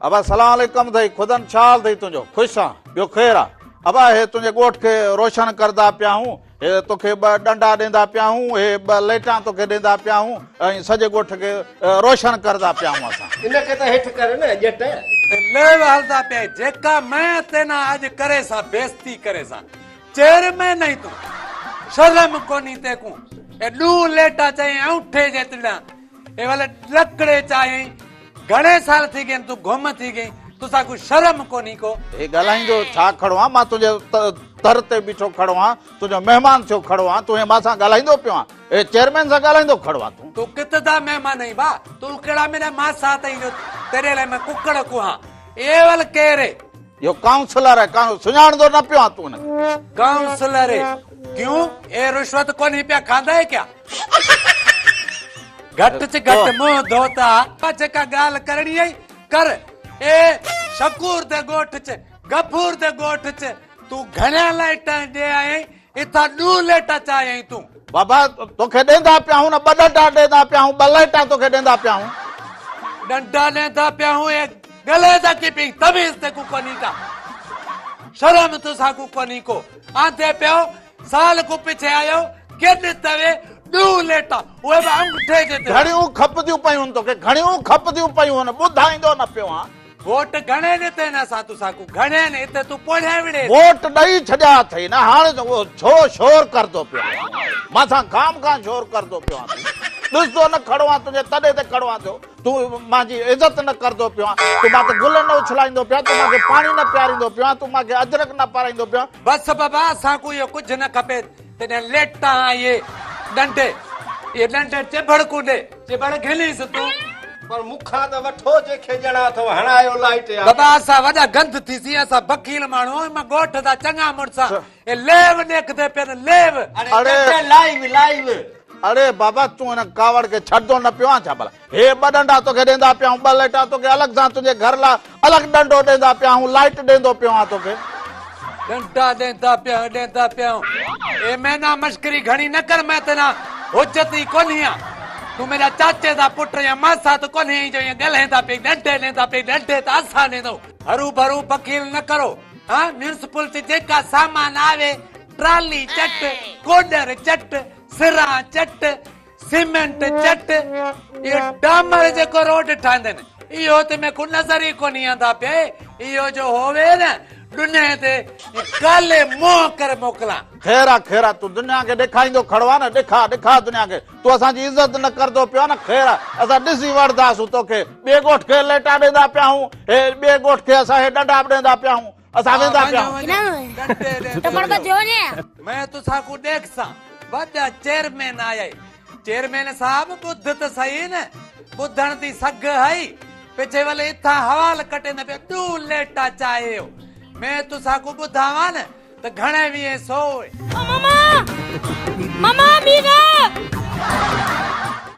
ابا سلام عليڪم اٿئي خدن ڇا حال اٿئي تنهنجو خوش آن ٻيو خير آ ابا هي تنهنجي ڳوٺ کي روشن ڪردا پيا هون هي توکي ٻه ڏنڊا ڏيندا پيا هون هي ٻه ليٽان توکي ڏيندا پيا هون ۽ سڄي ڳوٺ کي روشن ڪردا پيا هون اسان. ان کي ته هيٺ ڪر نه ڄٽ. ليو هلدا پيا جيڪا مين تينا اڄ ڪري سان بيستي ڪري سان چيئرمين آهين تون شرم ڪونهي تيڪون اي ڏو ليٽا چئين انوٺي جيتڙا اي ول لڪڙي چاهين گهڻي سال ٿي گين تون گم ٿي گئين تو سان ڪو شرم ڪونهي ڪو. هي ڳالهائيندو ڇا کڙو آن مان تنهنجي در تي بيٺو کڙو آن تنهنجو مهمان ٿيو کڙو آن تون هي مان سان ڳالهائيندو پيو آن هي چيئرمين سان ڳالهائيندو کڙو آن تون. تون ڪت دا مهمان آهين ڀا تون ڪهڙا ميرا ماسات آهين جو تيري لاء مان ڪڪڙ ڪهان اي ول ڪير هي. اهو ڪائونسلر آهي ڪائونسلر سڃاڻندو نه پيو آن تون هن کي. ڪائونسلر هي ڪيون اي رشوت ڪونهي پيا کاندا هي ڪيا. گهٽ چ گهٽ منهن ڌوتا. جيڪا ڳالهه ڪرڻي هئي ڪر. اي شڪور the ڳوٺ چ غفور the ڳوٺ چ تون گهڻيا لائٽان ڏي آئين اتھان ڏو ليٽا چاهيائين تون. بابا توکي ڏيندا پيا هون نه ٻه ڏنڊا ڏيندا پيا هون ٻه لائٽان توکي ڏيندا پيا هون. ڏنڊا ڏيندا پيا هون اي ڳلي دا ڪي پئي تميز تي کو ڪونهي ڪا شرم تسان کو ڪونهي ڪو آندي پيو سال کان پڇي آيو ڪيڏ توي ڏو ليٽا اهي به انگٺي جي تي. گهڻيون کپنديون پيون هن توکي گهڻيون کپنديون پيون هن ٻڌائيندو نه پيو آن. ووٽ گهڻي ڏتي نه اسان تسان کان گهڻي نه اتي تون پوڙهيان وڙهي. ووٽ ڏئي ڇڏيا اٿئي نه هاڻ ڇو شور ڪردو پيو آن مان سان خام خان شور ڪردو پيو آن تون ڏسندو نه کڙو آن تنهنجي تڏي تي کڙو آن ٿيو. تون مانجي عزت نه ڪردو پيو آن، تون مان تي گل نه اڇلائيندو پيو آن، تون مان کي پاڻي نه پياريندو پيو آن، تون مان کي اجرڪ نه پارائيندو پيو آن. بس بابا اسان ڪو اهو ڪجهه نه کپي تڏهن ليٽان اهي ڏنڊي اهي ڏنڊي چڀڙ ڪو ڏي چڀڙ گهليس تون. پر مون کان ته وٺو جنهن کي ڄڻا اٿو هڻايو لائٽ يا. بابا اسان وڏا گند ٿيسين اسان بخيل ماڻهو آهيون مان ڳوٺ دا چڱا مڙس آن اهي ليو ڏيکدي پين ليو. اڙي چچا لائيو لائيو. اڙي بابا تون هن ڪاوڙ کي ڇڏندو نه پيو آن ڇا ڀلا. هي ٻه ڏنڊا توکي ڏيندا پيا آهيون، ٻه لائٽا توکي الڳ سان تنهنجي گهر لاء الڳ ڏنڊو ڏيندا پيا آهيون، لائٽ ڏيندو پيو آهيان توکي. ڏنڊا ڏيندا پيا آهيون، ڏيندا پيا آهيون. اي مينا مشڪري گهڻي نه ڪر مين تينا حجت ئي ڪونهي آن. تون ميرا چاچي دا پٽ يا ماسات ڪونهي آهين جو ائين ڳالهائيندا پئي ڏنڊي ڏيندا پئي ڏنڊي ته اسان ڏيندو. هرو ڀرو بخيل نه ڪرو ها ميونسپل چ جيڪا سامان آوي ٽرالي چٽ ڪوڏر چٽ سران چٽ سيمينٽ چٽ اهو ڊامر جيڪو روڊ ٺاهيندن اهو ته ميکو نظر ئي ڪونهي آندا پئي اهو جو هووي نه ڏنهي تي ڪالي منهن ڪري موڪلان. خير آ خير آ تون دنيا کي ڏيکائيندو کڙو آ نه ڏيکا ڏيکا دنيا کي تون اسان جي عزت نه ڪردو پيو آ نه خير آ اسان ڏسي وٺنداسون توکي ٻئي ڳوٺ کي ليٽا ڏيندا پيا هون هي ٻئي ڳوٺ کي اسان هي ڏنڊا به ڏيندا پيا هون اسان ويندا پيا آهيون. مين تسان ڪو ڏيکسان وڏا چيئرمين آيا چيئرمين صاحب ٻڌ ته سهي نه ٻڌڻ the سگهه هئي پڇي ولي اتھان حوال ڪٽيندا پيا ڏو ليٽا چاهيو مين تسان ڪو ٻڌاوان نه ته گهڻي ويهين سو او ماما ماما ميرا.